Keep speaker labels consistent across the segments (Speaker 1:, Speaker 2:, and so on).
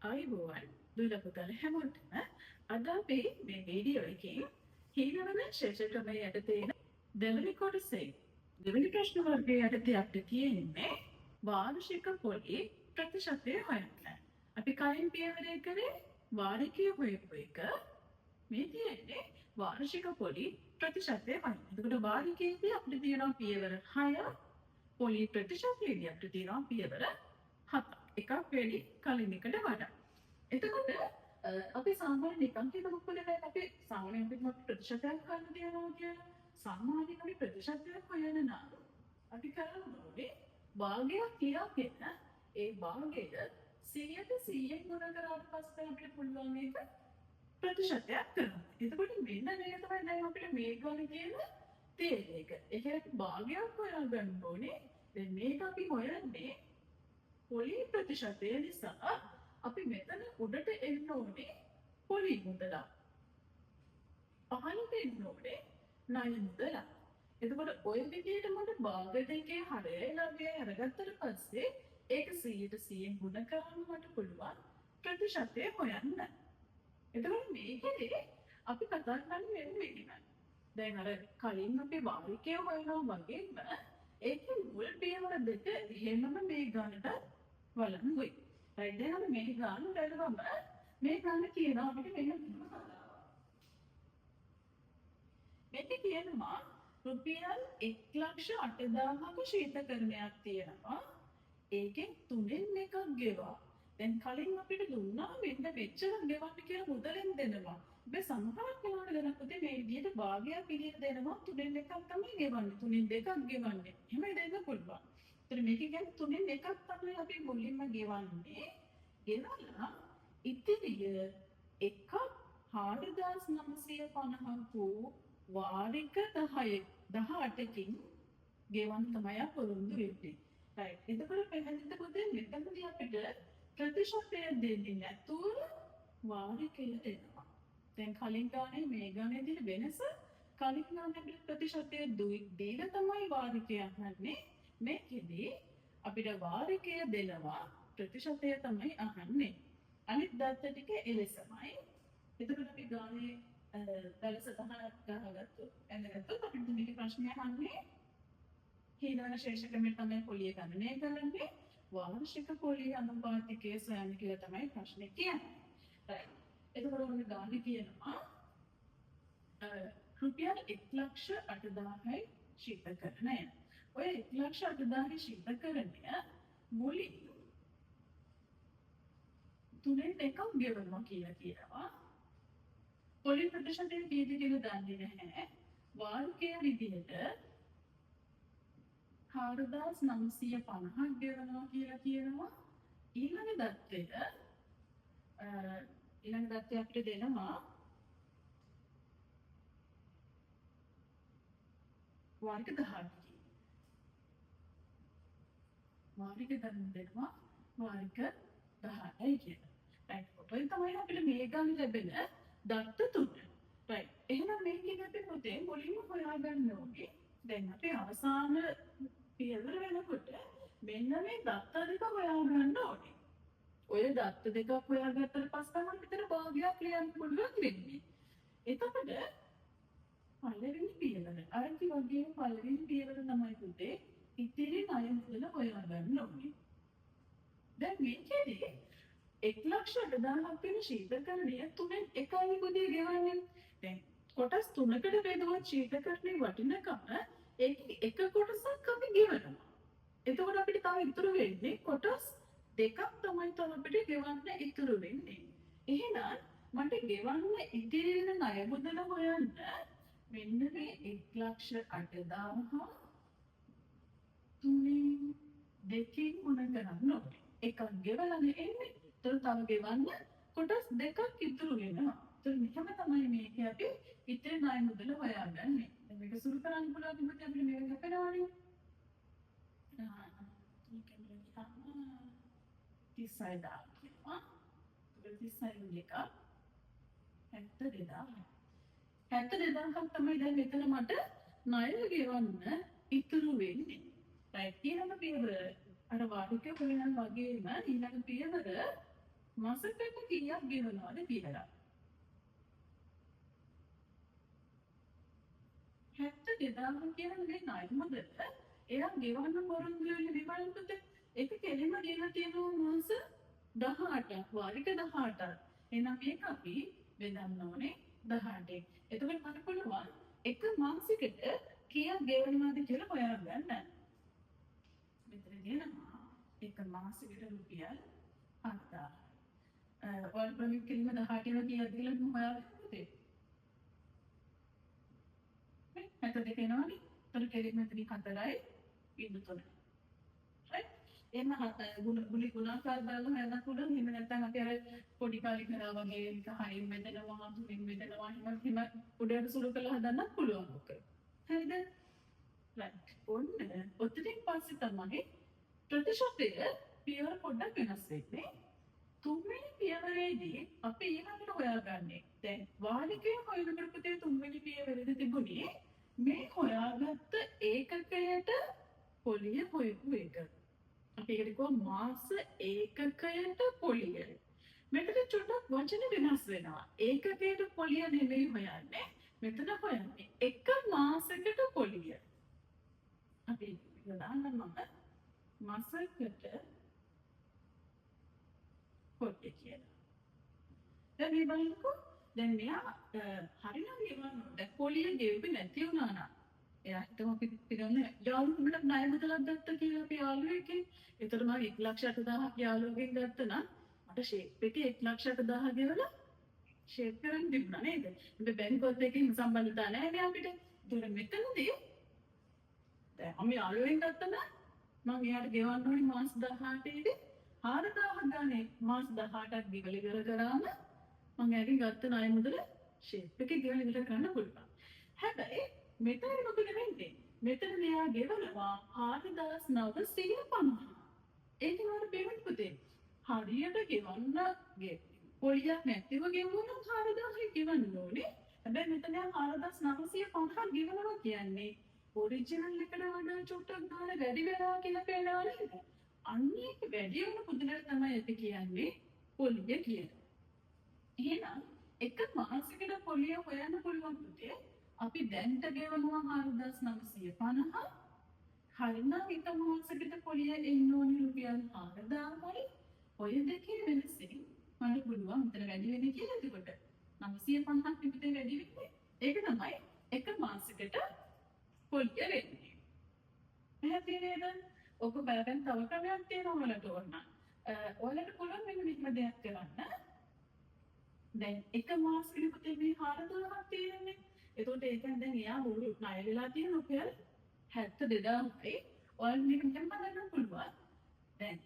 Speaker 1: ආයුබෝවන් දුලපුතල හැමෝටම. අද අපි මේ වීඩියෝ එකෙන් හීනවන ශේෂ ක්‍රමය යටතේ එන දෙවෙනි කොටසේ දෙවෙනි ප්‍රශ්න වර්ගය යටතේ අපිට තියෙන්නේ වාර්ෂික පොලි ප්‍රතිශතය හොයන්න. අපි කලින් පියවරේ කරේ වාරිකය හොයපු එක. මේ තියෙන්නේ වාර්ෂික පොලි ප්‍රතිශතය හොයන්න. එතකොට වාරිකයේදී අපිට තියෙනවා පියවර 6, පොලි ප්‍රතිශතයේදී අපිට තියෙනවා පියවර 7. එකක් වැඩි කලින් එකට වඩා. එතකොට අපි සාමාන්‍ය නිකන් කියනකොට දැන් අපි සාමාන්‍යයෙන් අපිට මොකක් ප්‍රතිශතයක් හොයන්න තියෙනවා කියලා. සාමාන්‍යයෙන් අපි ප්‍රතිශතයක් හොයන නම් අපි කරන්න ඕනේ භාගයක් කියාගෙන ඒ භාගය 100ට 100න් ගුණ කරාට පස්සේ අපිට පුළුවන් ඒක ප්‍රතිශතයක් කරන්න. එතකොට මෙන්න මේක තමයි දැන් අපිට මේ ගාන කියන තියෙන එක. ඒ කියන්නේ භාගයක් හොයාගන්න ඕනේ. දැන් මේක අපි හොයන්නේ පොලි ප්‍රතිශතය නිසා අපි මෙතන උඩට එන්න ඕනේ පොලි මුදලක්. පහළට එන්න ඕනේ ණය මුදලක්. එතකොට ඔය විදිහට මට භාග දෙකේ හරයයි ළඟයි අරගත්තට පස්සේ ඒක 100ට 100න් ගුණ කරාම මට පුළුවන් ප්‍රතිශතය හොයන්න. එතකොට මේකෙදි අපි කතා කරන්නේ මෙන්න මෙහෙමයි. දැන් අර කලින් අපි වාරිකය හොයනවා වගේම ඒකේ මුල් පියවර දෙක එහෙමම මේ ගානට වළංගුයි. රයිට්, දැන් අපි මේ ගාන බැලුවම මේ ගාන කියනවා අපිට මෙන්න මෙහෙම කතාවක්. මේක කියනවා රුපියල් 1,08,000ක ශීතකරණයක් තියෙනවා. ඒකෙන් තුනෙන් එකක් ගෙවා. දැන් කලින් අපිට දුන්නා මෙන්න මෙච්චර ගෙවන්න කියලා මුදලෙන් දෙනවා. හැබැයි සමහරක් වෙලාවට දැන් පුතේ මේ විදිහට භාගයක් විදිහට දෙනවා, තුනෙන් එකක් තමයි ගෙවන්නේ, තුනෙන් දෙකක් ගෙවන්නේ. එහෙමයි දෙන්න පුළුවන්. ඒතර මේක කියන්නේ තුනෙන් එකක් තමයි අපි මුලින්ම ගෙවන්නේ. ගෙවලා ඉතිරිය එකක් 4950ක් වූ වාරික 18කින් ගෙවන්න තමයි අප පොරොන්දු වෙන්නේ. රයිට්. එතකොට පැහැදිලිද පුතේ මෙතනදී අපිට ප්‍රතිශතය දෙන්නේ නැතුව වාරිකය දෙනවා. දැන් කලින් ගානේ මේ ගානේ තියෙන වෙනස කලින් ගානේ අපිට ප්‍රතිශතය දීලා තමයි වාරිකය අහන්නේ. මේකෙදි අපිට වාරිකය දෙනවා, ප්‍රතිශතය තමයි අහන්නේ. අනිත් දත්ත ටික එලෙසමයි. එතකොට අපි ගානේ දල සටහනක් ගහගත්තොත් ඇඳගත්තොත් අපිට මේකේ ප්‍රශ්නය අහන්නේ හීනවන ශේෂ ක්‍රමයට තමයි පොලිය ගණනය කරන්නේ. වාර්ෂික පොලිය අනුපාතිකය සොයන්න කියලා තමයි ප්‍රශ්නේ කියන්නේ. රයිට්. එතකොට ඔන්න ගානේ කියනවා රුපියල් 1,08,000යි ශීතකරණය. ඔය 1,08,000 ශීතකරණය මුලින් තුනෙන් එකක් ගෙවනවා කියලා කියනවා. පොලි ප්‍රතිශතය කීයද කියලා දන්නේ නැහැ. වාර්ෂිකය විදිහට 4950ක් ගෙවනවා කියලා කියනවා. ඊළඟ දත්තය අපිට දෙනවා වාරික 18කින්. වාරික ගණන් දෙනවා වාරික 18යි කියලා. රයිට්. ඔය තමයි අපිට මේ ගාන ලැබෙන දත්ත තුන. රයිට්. එහෙනම් මේකෙන් අපි පොතේ මුලින්ම හොයාගන්න ඕනේ. දැන් අපි අවසාන පියවර වෙනකොට මෙන්න මේ දත්ත දෙක හොයාගන්න ඕනේ. ඔය දත්ත දෙකක් හොයාගත්තට පස්සේ තමයි අපිට භාගයක් ලියන්න පුළුවන් වෙන්නේ. එතකොට පළවෙනි පියවර අර වගේම පළවෙනි පියවර තමයි පුතේ ඉතිරි ණය මුදල හොයාගන්න ඕනේ. දැන් මේකෙදි 1,08,000ක් වෙන ශීතකරණය තුනෙන් එකයි පුතේ ගෙවන්නේ. දැන් කොටස් තුනකට බෙදුවොත් ශීතකරණයේ වටිනකම ඒකේ එක කොටසක් අපි ගෙවනවා. එතකොට අපිට තව ඉතුරු වෙන්නේ කොටස් දෙකක් තමයි තව අපිට ගෙවන්න ඉතුරු වෙන්නේ. එහෙනම් මට ගෙවන්න ඉතිරි වෙන ණය මුදල හොයන්න මෙන්න මේ 1,08,000 තුනෙන් දෙකෙන් ගුණ කරන්න ඕනේ. එකක් ගෙවලානේ එන්නේ. ඒතර තව ගෙවන්න කොටස් දෙකක් ඉතුරු වෙනවා. ඒතර මෙහෙම තමයි මේකේ අපි ඉතිරි ණය මුදල හොයාගන්නේ. දැන් මේක සුළු කරන්න පුළුවන් තිබුණත් අපිට මේක කැපෙනවනේ. මේක ගියාම 36000 කියනවා. ඒතර 36 දෙකක් 72000. 72000ක් තමයි දැන් මෙතන මට ණය ගෙවන්න ඉතුරු වෙන්නේ. රයිට්. ඊළඟ පියවර අර වාරික හොයන වගේම ඊළඟ පියවර මාසෙකට කීයක් ගෙවනවද කියලා. 72,000 කියන මේ ණය මුදල එයා ගෙවන්න පොරොන්දු වෙන විවරණ පුතේ. ඒක කෙලින්ම දීලා තියෙනවා මාස 18ක්, වාරික 18ක්. එහෙනම් මේක අපි බෙදන්න ඕනේ 18. එතකොට මට පුළුවන් එක මාසෙකට කීයක් ගෙවනවද කියලා හොයාගන්න. මෙතන දෙනවා එක මාසෙකට රුපියල් 7000. ඔයාලා ප්‍රමිත කිරීම 18 කීයද කියලා මම හොයාගන්න පුතේ. නේ 72 එනවනේ. එතකොට කෙලින්ම මෙතනින් 4.3. right? එහෙම ගුණ ගුණාකාර බලලා හොයන්න පුළුවන්. එහෙම නැත්නම් අපි අර පොඩි කාලේ කරා වගේ එක 6න් බෙදෙනවා, 3න් බෙදෙනවා, එහෙම එහෙම උඩට සුළු කරලා හදන්නත් පුළුවන් ඔක. හරිද? right. ඔන්න ඔතනින් පස්සේ තමයි ප්‍රතිශතය පියවර පොඩ්ඩක් වෙනස් වෙන්නේ. තුන්වෙනි පියවරේදී අපි ඊළඟට හොයාගන්නේ. දැන් වාලිකය හොයනකොට පුතේ තුන්වෙනි පියවරේදී තිබුණේ මේ හොයාගත්ත ඒකකයට පොලිය හොයපු එක. අපි ඒකට කිව්වා මාස ඒකකයට පොලිය. මෙතන චුට්ටක් වචන වෙනස් වෙනවා. ඒකකයට පොලිය නෙමෙයි හොයන්නේ. මෙතන හොයන්නේ එක මාසෙකට පොලිය. අපි දාන්න මම මාසෙකට පොලිය කියලා. දැන් මේ බලන්නකෝ. දැන් මෙයා හරිනම් ගෙවන්න ඕනේ. දැන් පොලිය ගෙව්වේ නැති වුණා නම් එයා හිතමු අපි පිළිගන්න යාළුවෙකුට ණය මුදලක් ගත්තා කියලා අපි යාළුවෙක්ගෙන්. ඒතර මම 1,08,000ක් යාළුවෙක්ගෙන් ගත්තා නම් මට ෂේප් එකේ 1,08,000 ගෙවලා ෂේප් කරන්න තිබුණා නේද? හැබැයි බැංකුවත් එක්ක එහෙම සම්බන්ධතා නැහැ නේ අපිට. ඒතර මෙතනදී දැන් මම යාළුවෙක්ගෙන් ගත්තා නම් මං එයාට ගෙවන්න ඕනේ මාස 18 දී 4,000 ගානේ මාස 18ක් ගෙවලා ඉවර කරාම මං එයාගෙන් ගත්ත ණය මුදල ෂේප් එකේ ගෙවලා ඉවර කරන්න පුළුවන්. හැබැයි මෙතන මොකද වෙන්නේ? මෙතන මෙයා ගෙවනවා 4,950. ඒක නේද පේමන්ට් පුතේ. හරියට ගෙවන්න පොලියක් නැතිව ගෙවුවොත් 4,000 ගෙවන්න ඕනේ. හැබැයි මෙතන එයා 4,950ක් ගෙවනවා කියන්නේ ඔරිජිනල් එකට වඩා චුට්ටක් ගාන වැඩි වෙනවා කියලා පේනවා නේද? අන්න ඒක වැඩි වුණු පුදුලට තමයි අපි කියන්නේ පොලිය කියලා. එහෙනම් එක මාසෙකට පොලිය හොයන්න පුළුවන් පුතේ. අපි දැන්ට ගෙවනවා 4,950. හරිනම් එක මාසෙකට පොලිය එන්න ඕනේ රුපියල් 4,000යි. ඔය දෙකේ වෙනසින් මට පුළුවන් මෙතන වැඩි වෙන්නේ කියලා. එතකොට 950ක් පිටේ වැඩි වෙන්නේ. ඒක තමයි එක මාසෙකට පොලිය වෙන්නේ. පැහැදිලි නේද? ඔක බලන්න තව ක්‍රමයක් තියෙනවා ඔයාලට ඕන නම්. ඔයාලට පුළුවන් මෙන්න මෙහෙම දෙයක් කරන්න. දැන් එක මාසෙකට පුතේ මේ 4,000ක් තියෙන්නේ. එතකොට ඒ කියන්නේ දැන් එයා මුළු ණය වෙලා තියෙන රුපියල් 72,000යි. ඔයාලට මේක මෙහෙම බලන්න පුළුවන්. දැන්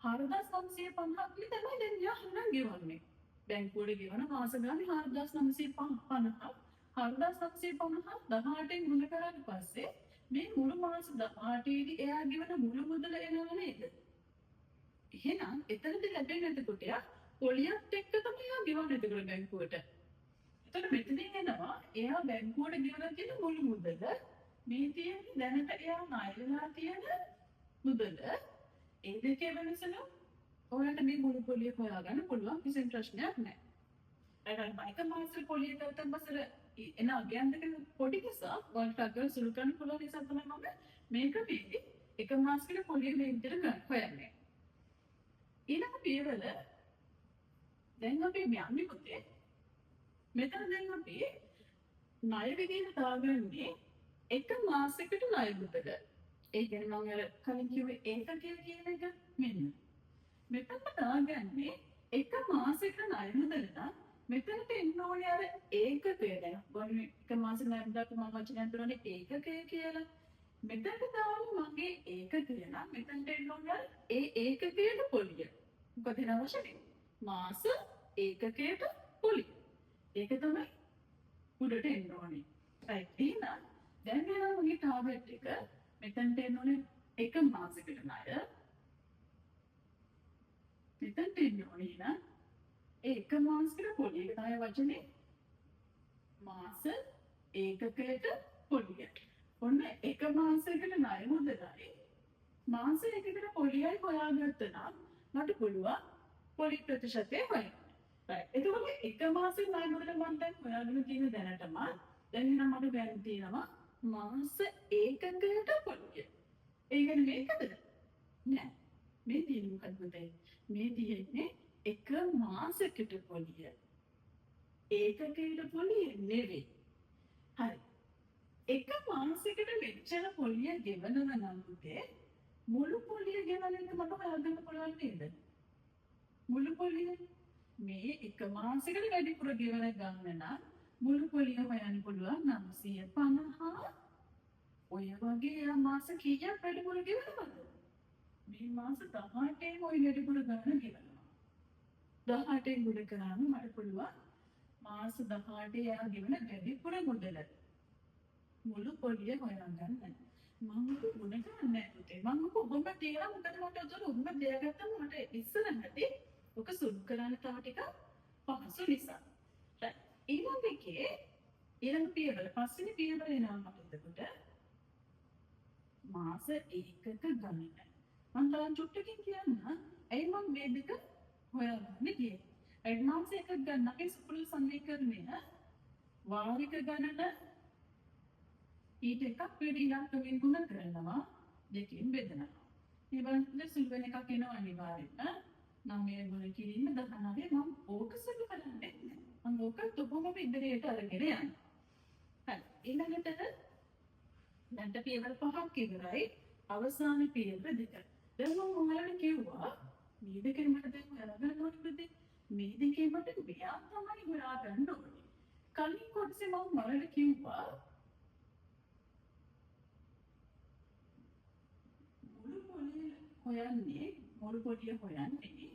Speaker 1: 4,950ක් තමයි දැන් එයා හරිනම් ගෙවන්නේ. බැංකුවට ගෙවන මාස ගානේ 4,950. 4,950 18න් ගුණ කරාට පස්සේ මේ මුළු මාස 18 දී එයා ගෙවන මුළු මුදල එනව නේද? එහෙනම් එතනදී ලැබෙන එතකොට එයා පොලියත් එක්ක තමයි එයා ගෙවන්නේ එතකොට බැංකුවට. එතකොට මෙතනින් එනවා එයා බැංකුවට ගෙවලා තියෙන මුළු මුදල මේ තියෙන දැනට එයා ණය වෙලා තියෙන මුදල ඒ දෙකේ වෙනස නම් ඔයාලට මේ මුළු පොලිය හොයාගන්න පුළුවන් කිසිම ප්‍රශ්නයක් නැහැ. අර එක මාසෙ පොලිය ගත්තන් පස්සේ එන අගයන් දෙක පොඩි නිසා ඔයාලට අගය සුළු කරන්න පුළුවන් නිසා තමයි මම මේක මේ එක මාසෙකට පොලිය මේ විදිහට ගන්න හොයන්නේ. ඊළඟ පියවර දැන් අපි මේ යන්නේ පුතේ මෙතන දැන් අපි ණය විදිහට දාගන්නේ එක මාසෙකට ණය මුදල. ඒ කියන්නේ මම අර කලින් කිව්වේ ඒකකය කියන එක මෙන්න. මෙතන දාගන්නේ එක මාසෙකට ණය මුදල නම් මෙතනට එන්න ඕනේ අර ඒකකය. දැන් ඔන්න එක මාසෙ ණය මුදලක් මම වචනයක් දුන්නානේ ඒකකය කියලා. මෙතනට දාන්නේ මගේ ඒකකය නම් මෙතනට එන්න ඕනේ අර ඒ ඒකකයට පොලිය. මොකද එන අවශ්‍ය වෙන්නේ? මාස ඒකකයට පොලිය. ඒක තමයි උඩට එන්න ඕනේ. රයිට්. එහෙනම් දැන් එනවා මගේ ටාගට් එක මෙතනට එන්න ඕනේ එක මාසෙකට ණය. මෙතනට එන්න ඕනේ එහෙනම් ඒ එක මාසෙකට පොලිය. ඒක තමයි වචනේ මාස ඒකකයට පොලිය. ඔන්න එක මාසයකට ණය මුදලයි මාස එකකට පොලියයි හොයාගත්තා නම් මට පුළුවන් පොලි ප්‍රතිශතය හොයන්න. රයිට්. එතකොට එක මාසෙක ණය මුදල මම දැන් හොයාගෙන තියෙන දැනටම දැන් එහෙනම් මට හොයන්න තියෙනවා මාස ඒකකයට පොලිය. ඒ කියන්නේ මේකද? නෑ. මේ තියෙන්නේ මොකද්ද පුතේ? මේ තියෙන්නේ එක මාසෙකට පොලිය. ඒකකයට පොලිය නෙවෙයි. හරි. එක මාසෙකට මෙච්චර පොලිය ගෙවනවා නම් පුතේ මුළු පොලිය ගෙවන එක මට හොයාගන්න පුළුවන් නේද? මුළු පොලිය මේ එක මාසෙකට වැඩිපුර ගෙවන ගාන නම් මුළු පොලිය හොයන්න පුළුවන් 950. ඔය වගේ එයා මාස කීයක් වැඩිපුර ගෙවනවද? මේ මාස 18න් ඔය වැඩිපුර ගාන ගෙවනවා. 18න් ගුණ කරාම මට පුළුවන් මාස 18 එයා ගෙවන වැඩිපුර මුදල මුළු පොලිය හොයාගන්න. මං ඔක ගුණ කරන්නේ නැහැ පුතේ. මං ඔක ඔබම තියලා මොකද මට උතන ඔබම තියාගත්තම මට ඉස්සර නැති ඔක සුළු කරන්න තව ටිකක් පහසු නිසා. රයිට්. ඊළඟ එකේ ඊළඟ පියවර පස්වෙනි පියවර එනවා මට එතකොට මාස ඒකක ගණන. මං තව චුට්ටකින් කියන්න ඇයි මං මේ දෙක හොයාගන්නේ කියලා. රයිට්. මාස එකක් ගන්න අපේ සුපුරුදු සමීකරණය වාරික ගණන ඊට එකක් වැඩි ඉලක්කමින් ගුණ කරනවා දෙකෙන් බෙදනවා. මේ බලන්න සුළු වෙන එකක් එනවා අනිවාර්යෙන්ම. 9 ගුණ කිරීම 19. මම ඕක සුළු කරන්නේ නැහැ. මම ඕක ඔහොමම ඉදිරියට අරගෙන යනවා. හරි. ඊළඟට දැන්ට පියවර පහක් ඉවරයි. අවසාන පියවර දෙක. දැන් මම ඔයාලට කිව්වා මේ දෙකෙන් මට දැන් හොයාගන්න ඕනේ පුතේ. මේ දෙකේ මට මෙයා තමයි හොයාගන්න ඕනේ. කලින් කොටසේ මම ඔයාලට කිව්වා මුළු පොලිය හොයන්නේ මුළු පොලිය හොයන්නේ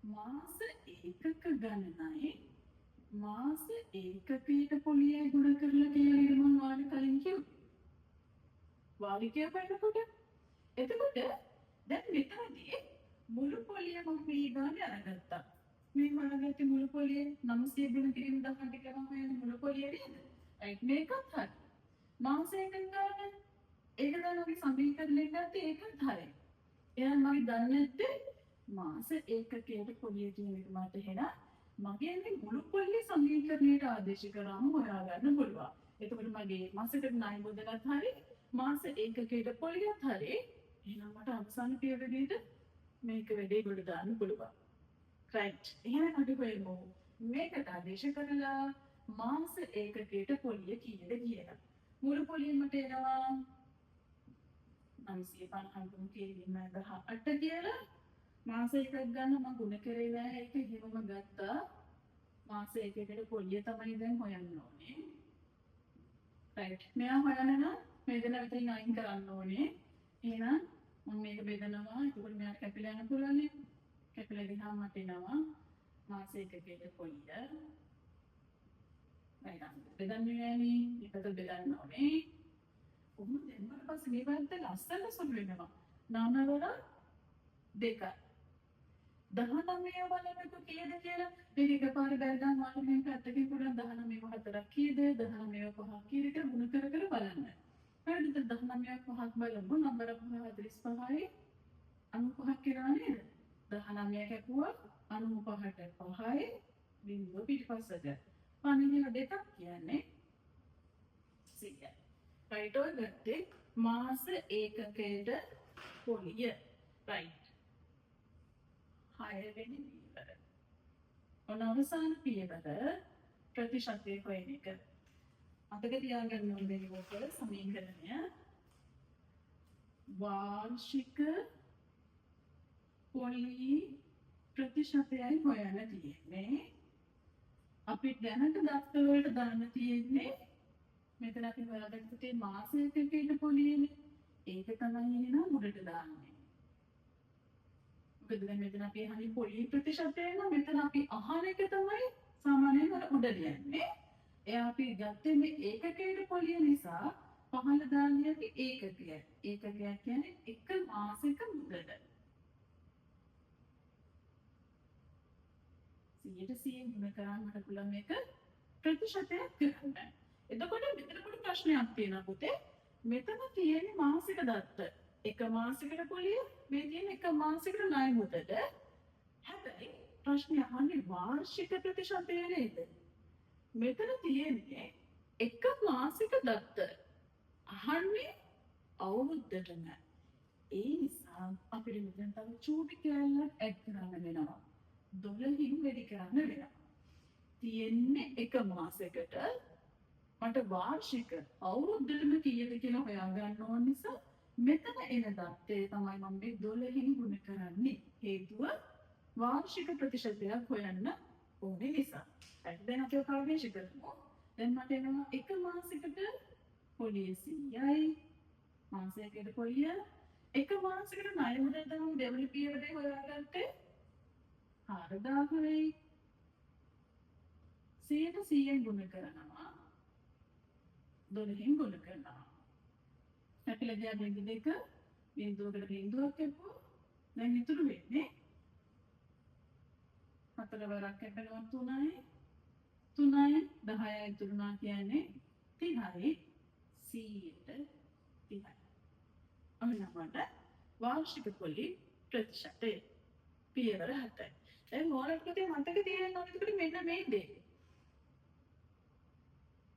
Speaker 1: මාස ඒකක ගණනයි මාස ඒකකයට පොලිය ගුණ කරලා කියලා නේද මම ඔයාලට කලින් කිව්වේ. වාරිකය හොයනකොට. එතකොට දැන් මෙතනදී මුළු පොලිය මම මේ ගානේ අරගත්තා. මේ හොයාගත්තේ මුළු පොලිය 900 ගුණ කිරීම 18 කරාම හොයන්නේ මුළු පොලිය නේද? රයිට්. මේකත් හරි. මාස ඒකක ගාන ඒක තමයි අපි සමීකරණය ගත්තේ ඒකත් හරි. එහෙනම් මම දන්නේ නැත්තේ මාස ඒකකයට පොලිය කියන එක මට එහෙනම් මගේ මේ මුළු පොලිය සමීකරණයට ආදේශ කරාම හොයාගන්න පුළුවන්. එතකොට මගේ මාසෙකට ණය මුදලත් හරි මාස ඒකකයට පොලියත් හරි. එහෙනම් මට අවසාන පියවරේට මේක වැඩේ ගොඩ දාන්න පුළුවන්. රයිට්. එහෙනම් අපි හොයමු මේකට ආදේශ කරලා මාස ඒකකයට පොලිය කීයද කියලා. මුළු පොලිය මට එනවා 950 ගුණ කිරීම 18 කියලා. මාස එකක් ගන්න මම ගුණ කරේ නෑ ඒක එහෙමම ගත්තා. මාස එකකට පොලිය තමයි දැන් හොයන්න ඕනේ. රයිට්. මෙයා හොයන්න නම් මේ දෙන විතරින් අයින් කරන්න ඕනේ. එහෙනම් මම මේක බෙදනවා. එතකොට මෙයාට කැපිලා යන්න පුළුවන් නේ. කැපිලා ගියාම මට එනවා මාස එකකට පොලිය. රයිට්. බෙදන්නේ නෑනේ. මේකට බෙදන්න ඕනේ. ඔහොම දැම්මට පස්සේ මේ වැරද්ද ලස්සන සුළු වෙනවා. 9 වල 2. 19 බලන්නකො කීයද කියලා. මේක එකපාර බැලුවම ඔයාලා මේක පැත්තකින් පුළුවන් 19 4ක් කීයද 19 5ක් කීයද කියලා ගුණ කර කර බලන්න. හරිද? 19 5ක් බලමු. නම්බර 5 45යි 95ක් වෙනවා නේද? 19 කැපුවා 95ට 5යි බිංදුව පිටිපස්සට. 50 දෙකක් කියන්නේ 100. රයිට්. ඔය ගත්තේ මාස ඒකකයට පොලිය. රයිට්. හයවෙනි පියවර. ඔන්න අවසාන පියවර ප්‍රතිශතය හොයන එක. මතක තියාගන්න ඕනේ ඔක සමීකරණය. වාර්ෂික පොලි ප්‍රතිශතයයි හොයන්න තියෙන්නේ. අපි දැනට දත්ත වලට දාන්න තියෙන්නේ මෙතන අපි හොයාගත්ත තියෙන මාස එකකට පොලියනේ. ඒක තමයි එහෙනම් උඩට දාන්නේ. මොකද දැන් මෙතන අපි අහන්නේ පොලි ප්‍රතිශතය නම් මෙතන අපි අහන එක තමයි සාමාන්‍යයෙන් අර උඩ ලියන්නේ. එයා අපි ගත්තේ මේ ඒකකයට පොලිය නිසා පහළ දාන්නේ අපි ඒකකය. ඒකකයක් කියන්නේ එක මාසෙක මුදල. 100% ගුණ කරාම මට පුළුවන් මේක ප්‍රතිශතයක් කරන්න. එතකොට මෙතන පොඩි ප්‍රශ්නයක් තියෙනවා පුතේ. මෙතන තියෙන්නේ මාසික දත්ත. එක මාසෙකට පොලිය, මේ තියෙන එක මාසෙකට ණය මුදල. හැබැයි ප්‍රශ්නේ අහන්නේ වාර්ෂික ප්‍රතිශතය නේද? මෙතන තියෙන්නේ එක මාසික දත්ත. අහන්නේ අවුරුද්දටම. ඒ නිසා අපිට මෙතන තව චූටි කෑල්ලක් ඇඩ් කරන්න වෙනවා. 12න් වැඩි කරන්න වෙනවා. තියෙන්නේ එක මාසයකට මට වාර්ෂික අවුරුද්දටම කීයද කියලා හොයාගන්න ඕන නිසා මෙතන එන දත්තය තමයි මම මේ 12න් ගුණ කරන්නේ. හේතුව වාර්ෂික ප්‍රතිශතයක් හොයන්න ඕනේ නිසා. හරි, දැන් අපි ඔක ආවේශ කරමු. දැන් මට එනවා එක මාසයකට පොලිය 100යි. මාසයකට පොලිය එක මාසයකට ණය මුදල් තමයි දෙවෙනි පියවරේ හොයාගත්තේ 4000යි. 100න් ගුණ කරනවා 12න් ගුණ කරනවා. කැපිලා ගියා බිංදු දෙක, බිංදුවකට බිංදුවක් කැපුවා. දැන් ඉතුරු වෙන්නේ 4 වරක් කැපෙනවා 3යි 3යි 10යි ඉතුරු වුණා කියන්නේ 30යි 100ට 30යි. ඔන්න මට වාර්ෂික පොලි ප්‍රතිශතය පියවර 7යි. දැන් ඔයාලට පුතේ මතක තියෙන්න ඕනේ එතකොට මෙන්න මේ දේ.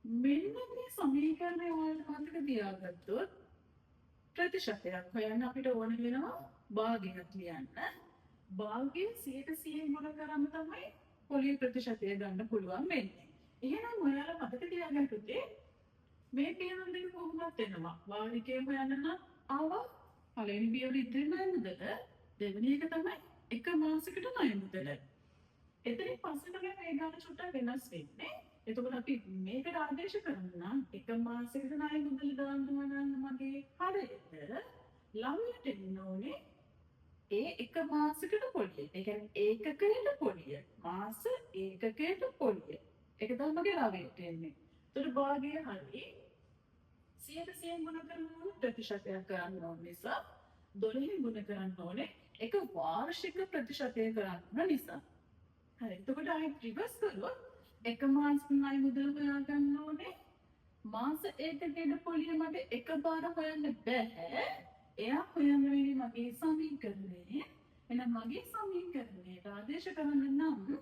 Speaker 1: මෙන්න මේ සමීකරණය ඔයාලට මතක තියාගත්තොත් ප්‍රතිශතයක් හොයන්න අපිට ඕන වෙනවා භාගයක් ලියන්න. භාගය 100න් ගුණ කරාම තමයි පොලි ප්‍රතිශතය ගන්න පුළුවන් වෙන්නේ. එහෙනම් ඔයාලා මතක තියාගන්න පුතේ මේ පියවර දෙක කොහොමවත් එනවා. වාරිකය හොයන්න නම් ආවා පළවෙනි පියවර ඉතිරි ණය මුදල, දෙවෙනි එක තමයි එක මාසෙකට ණය මුදල. එතනින් පස්සේ තමයි මේ ගාන චුට්ටක් වෙනස් වෙන්නේ. එතකොට අපි මේකට ආදේශ කරන්න නම් එක මාසෙකට ණය මුදල දාන්නවා නම් මගේ හරයට ළමයට එන්න ඕනේ ඒ එක මාසෙකට පොලිය. ඒ කියන්නේ ඒකකයට පොලිය. මාස ඒකකයට පොලිය. ඒක තමයි මගේ ළමයට එන්නේ. එතකොට භාගය හරි 100න් ගුණ කරන ඕන ප්‍රතිශතයක් කරන්න ඕන නිසා 12න් ගුණ කරන්න ඕනේ එක වාර්ෂික ප්‍රතිශතය කරන්න නිසා. හරි. එතකොට ආයෙත් රිවර්ස් කළොත් එක මාස ණය මුදල හොයා ගන්න ඕනේ. මාස ඒකකයට පොලිය මට එකපාර හොයන්න බෑ. එයා හොයන්න වෙන්නේ මගේ සමීකරණය. එහෙනම් මගේ සමීකරණයට ආදේශ කරන්න නම්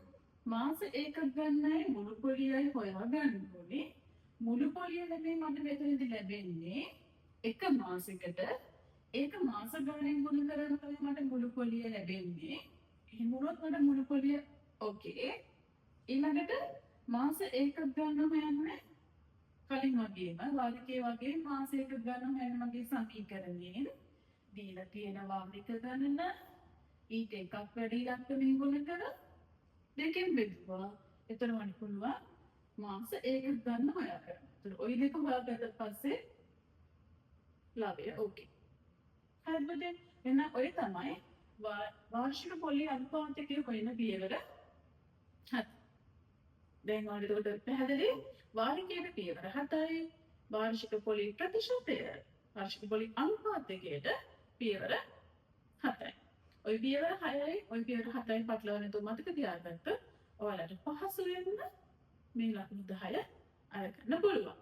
Speaker 1: මාස ඒකක් ගන්නයි මුළු පොලියයි හොයා ගන්න ඕනේ. මුළු පොලිය නෙමෙයි මට මෙතනදි ලැබෙන්නේ එක මාසෙකට. ඒක මාස ගානෙන් ගුණ කරලා තමයි මට මුළු පොලිය ලැබෙන්නේ. එහෙම වුණොත් මට මුළු පොලිය ඕකේ. ඊළඟට මාස ඒකක් ගන්න හොයන්නේ කලින් වගේම වාරිකයේ වගේ මාස ඒකක් ගන්න හොයන මගේ සමීකරණයෙන් දීලා තියෙන වාරික ගණන ඊට එකක් වැඩි ඉලක්කමින් ගුණ කරලා දෙකෙන් බෙදුවා. එතන මට පුළුවන් මාස ඒකක් ගන්න හොයාගන්න. එතන ඔය දෙක හොයාගත්තට පස්සේ ලාභය ඕකේ. හරිද පුතේ? එහෙනම් ඔය තමයි වාර්ෂික පොලි අනුපාතකය හොයන පියවර 7. දැන් ඔයාලට එතකොට පැහැදිලි වාරිකයේ පියවර 7යි, වාර්ෂික පොලි ප්‍රතිශතය වාර්ෂික පොලි අනුපාතකයට පියවර 7යි. ඔය පියවර 6යි ඔය පියවර 7යි පටලවා නැතුව මතක තියාගත්තොත් ඔයාලට පහසුවෙන්ම මේ ලකුණු 10 අරගන්න පුළුවන්.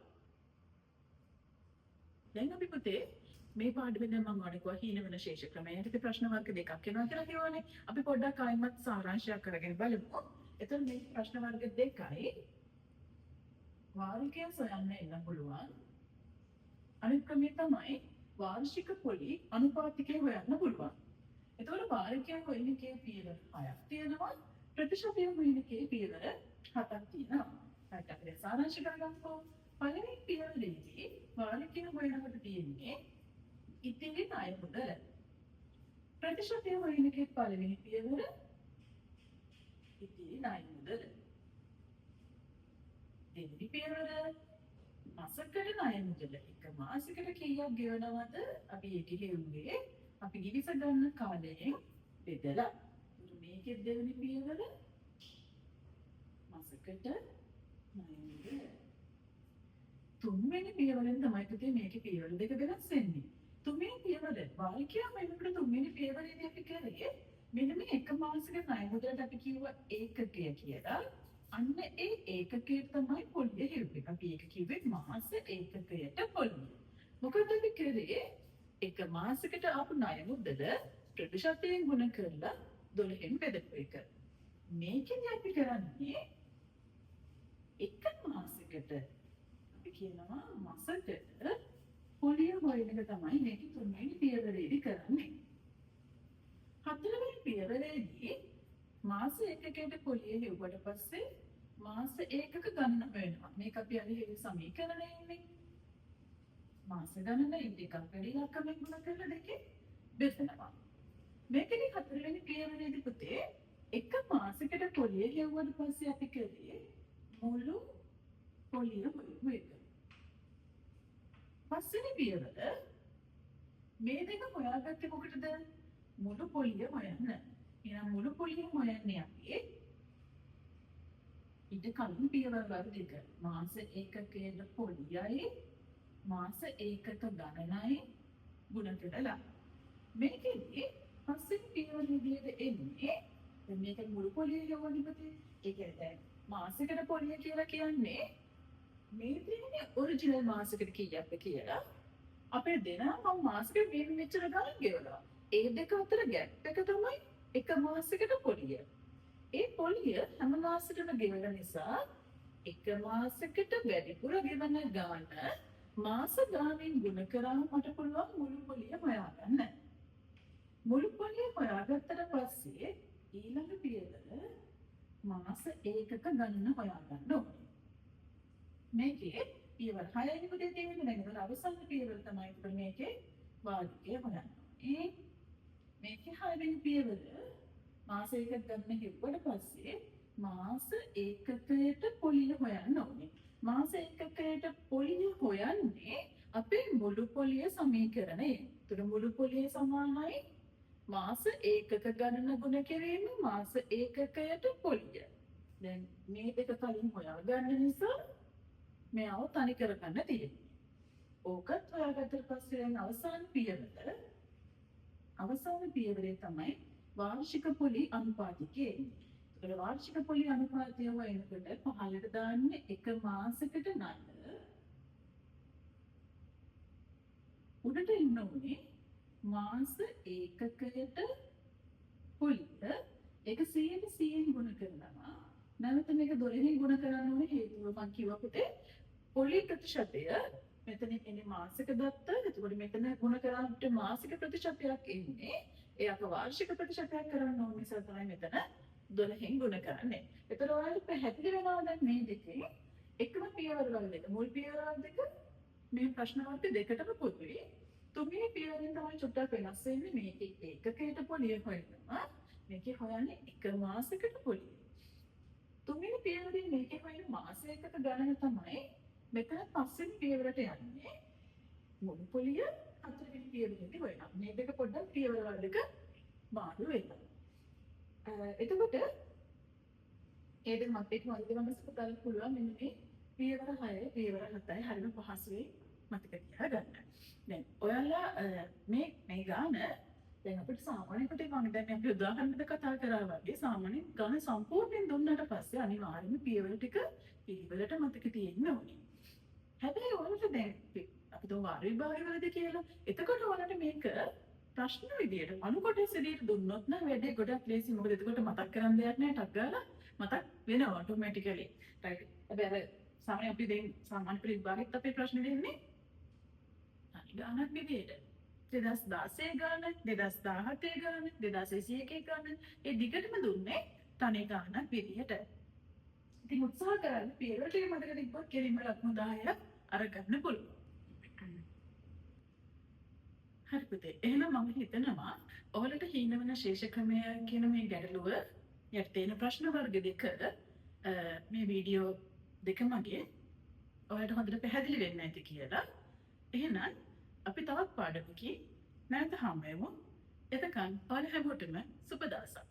Speaker 1: දැන් අපි පුතේ මේ පාඩමේ දැන් මම ඔයාලට කිව්වා හීන වෙන ශේෂ ක්‍රමය යටතේ ප්‍රශ්න වර්ග දෙකක් එනවා කියලා කිව්වනේ. අපි පොඩ්ඩක් ආයෙමත් සාරාංශයක් කරගෙන බලමු. එතකොට මේ ප්‍රශ්න වර්ග දෙකයි වාරිකය සොයන්න එන්න පුළුවන්. අනිත් ක්‍රමය තමයි වාර්ෂික පොලි අනුපාතිකය හොයන්න පුළුවන්. එතකොට වාරිකය හොයන එකේ පියවර 6ක් තියෙනවා. ප්‍රතිශතය හොයන එකේ පියවර 7ක් තියෙනවා. හරි, අපි දැන් සාරාංශ කරගමුකෝ. පළවෙනි පියවරේදී වාරිකය හොයනකොට තියෙන්නේ ඉතිරි ණය මුදල. ප්‍රතිශතය හොයන එකේ පළවෙනි පියවර ඉතිරි ණය මුදල. දෙවෙනි පියවර මාසකට ණය මුදල. එක මාසෙකට කීයක් ගෙවනවද අපි ඒක හෙව්වේ අපි ගිවිස ගන්න කාලයෙන් බෙදලා. මේකෙත් දෙවෙනි පියවර මාසකට ණය මුදල. තුන්වෙනි පියවරෙන් තමයි පුතේ මේකේ පියවර දෙක වෙනස් වෙන්නේ. තුන්වෙනි පියවර වාරිකය වෙනකොට තුන්වෙනි පියවරේදී අපි කරේ මෙන්න මේ එක මාසෙක ණය මුදලට අපි කිව්වා ඒකකය කියලා. අන්න ඒ ඒකකයට තමයි පොලිය හෙව්වේ. අපි ඒක කිව්වේ මාස ඒකකයට පොලිය. මොකද අපි කරේ එක මාසෙකට ආපු ණය මුදල ප්‍රතිශතයෙන් ගුණ කරලා 12න් බෙදපු එක. මේකෙදි අපි කරන්නේ එක මාසෙකට අපි කියනවා මසකට පොලිය හොයන එක තමයි මේකේ තුන්වෙනි පියවරේදී කරන්නේ. හතරවෙනි පියවරේදී මාස ඒකකයට පොලිය හෙව්වට පස්සේ මාස ඒකක ගණන හොයනවා. මේක අපි අර හෙව්ව සමීකරණය ඉන්නේ. මාස ගණන ඉන් එකක් වැඩි ඉලක්කමෙන් ගුණ කරලා දෙකේ බෙදනවා. මේකෙදි හතරවෙනි පියවරේදී පුතේ එක මාසෙකට පොලිය හෙව්වට පස්සේ අපි කරේ මුළු පොලිය හොයපු එක. පස්වෙනි පියවර මේ දෙක හොයාගත්තේ මොකටද? මුළු පොලිය හොයන්න. එහෙනම් මුළු පොලිය හොයන්නේ අපි ඊට කලින් පියවරවල් දෙක. මාස ඒකකයේ පොලියයි මාස ඒකක ගණනයි ගුණ කරලා. මේකෙදි පස්වෙනි පියවර විදියට එන්නේ දැන් මේක මුළු පොලිය හෙව්වනේ පුතේ. ඒ කියන්නේ දැන් මාසෙකට පොලිය කියලා කියන්නේ මේ තියෙන්නේ ඔරිජිනල් මාසෙකට කීයක්ද කියලා. අපේ දෙනා මම මාසෙකට මේ මෙච්චර ගණන් ගෙවනවා. ඒ දෙක අතර ගැප් එක තමයි එක මාසෙකට පොලිය. ඒ පොලිය හැම මාසෙටම ගෙවන නිසා එක මාසෙකට වැඩිපුර ගෙවන ගාන මාස ගානෙන් ගුණ කරාම මට පුළුවන් මුළු පොලිය හොයාගන්න. මුළු පොලිය හොයාගත්තට පස්සේ ඊළඟ පියවර මාස ඒකක ගණන හොයාගන්න ඕනේ. මේකේ පියවර 6 පුතේ තියෙන්නේ. දැන් ඒතර අවසාන පියවර තමයි ඒතර මේකේ වාරිකය හොයන්න. ඒ මේකේ 6 වෙනි පියවර මාස ඒකක ගණන හෙව්වට පස්සේ මාස ඒකකයට පොලිය හොයන්න ඕනේ. මාස ඒකකයට පොලිය හොයන්නේ අපේ මුළු පොලිය සමීකරණය. ඒතර මුළු පොලිය සමානයි මාස ඒකක ගණන ගුණ කිරීම මාස ඒකකයට පොලිය. දැන් මේ දෙක කලින් හොයාගන්න නිසා මෙයාව තනි කරගන්න තියෙන්නේ. ඕකත් හොයාගත්තට පස්සේ දැන් අවසාන පියවරේ තමයි වාර්ෂික පොලි අනුපාතිකය එන්නේ. ඒතකොට වාර්ෂික පොලි අනුපාතය හොයනකොට පහළට දාන්නේ එක මාසෙකට ණය. උඩට එන්න ඕනේ මාස ඒකකයට පොලිය. ඒක 100න් ගුණ කරනවා. නැවත මේක 12න් ගුණ කරන්න ඕනේ. හේතුව මං කිව්වා පුතේ පොලි ප්‍රතිශතය මෙතන එන්නේ මාසික දත්ත. එතකොට මෙතන ගුණ කරාට මාසික ප්‍රතිශතයක් එන්නේ. ඒ අප වාර්ෂික ප්‍රතිශතයක් කරන්න ඕන නිසා තමයි මෙතන 12න් ගුණ කරන්නේ. එතකොට ඔයාලට පැහැදිලි වෙනවා දැන් මේ දෙකේ එකම පියවරවල් දෙක. මුල් පියවරවල් දෙක මේ ප්‍රශ්න වර්ග දෙකටම පොදුයි. තුන්වෙනි පියවරෙන් තමයි චුට්ටක් වෙනස් වෙන්නේ. මේකේ ඒකකයට පොලිය හොයනවා. මේකේ හොයන්නේ එක මාසෙකට පොලිය. තුන්වෙනි පියවරෙන් මේකේ හොයන මාස ඒකක ගණන තමයි මෙතන පස්වෙනි පියවරට යන්නේ. මුළු පොලිය හතරවෙනි පියවරේදී හොයනවා. මේ දෙක පොඩ්ඩක් පියවරවල් දෙක මාරු වෙනවා. එතකොට ඒ දෙක මත් එක්ක මතක මම පුළුවන් මෙන්න මේ පියවර 6 පියවර 7 හරිම පහසුවෙන් මතක තියාගන්න. දැන් ඔයාලා මේ මේ ගාන දැන් අපිට සාමාන්‍ය කොට මම දැන් අපි උදාහරණ දෙක කතා කරා වගේ සාමාන්‍යයෙන් ගාන සම්පූර්ණයෙන් දුන්නාට පස්සේ අනිවාර්යයෙන්ම පියවර ටික පිළිවෙලට මතක තියෙන්න ඕනේ. හැබැයි ඔයාලට දැන් අපි තුන් වාර විභාගවලදී කියලා එතකොට ඔයාලට මේක ප්‍රශ්න විදියට අනු කොටස් විදියට දුන්නොත් නම් වැඩේ ගොඩක් ලේසි. මොකද එතකොට මතක් කරන් දෙයක් නෑ, ටක් ගාලා මතක් වෙනවා ඔටෝමැටිකලි. රයිට්. හැබැයි අර සාමාන්‍ය අපි දැන් සාමාන්‍ය විභාගෙත් අපේ ප්‍රශ්න දෙන්නේ තනි ගානක් විදියට. 2016 ගාන, 2017 ගාන, 2021 ගාන ඒ දිගටම දුන්නේ තනි ගානක් විදියට. ඉතින් උත්සාහ කරන්න පියවර ටික මතක තිබ්බොත් කෙලින්ම ලකුණු 10ක් අරගන්න පුළුවන්. හරි පුතේ. එහෙනම් මම හිතනවා ඔයාලට හීන වෙන ශේෂ ක්‍රමය කියන මේ ගැටලුව යටතේ එන ප්‍රශ්න වර්ග දෙක මේ වීඩියෝ දෙක මගේ ඔයාලට හොඳට පැහැදිලි වෙන්න ඇති කියලා. එහෙනම් අපි තවත් පාඩමකින් නැවත හමු වෙමු. එතකන් ඔයාලා හැමෝටම සුබ දවසක්.